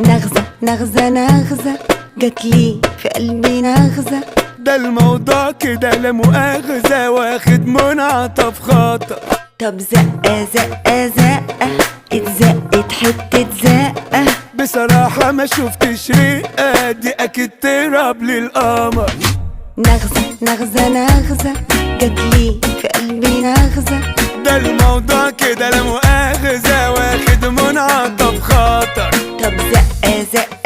نغزة نغزة نغزة جاتلي في قلبي نغزة. ده الموضوع كده لا مؤاخذة، واخد منعطف خطر. طب زقة زقة زقة اتزقت حتة زقة. بصراحة ما شفتش رقة، دي أكيد تهرب للقمر. نغزة نغزة نغزة جاتلي في قلبي نغزة. ده الموضوع كده لا مؤاخذة، واخد منعطف خطر. طب زقة زقة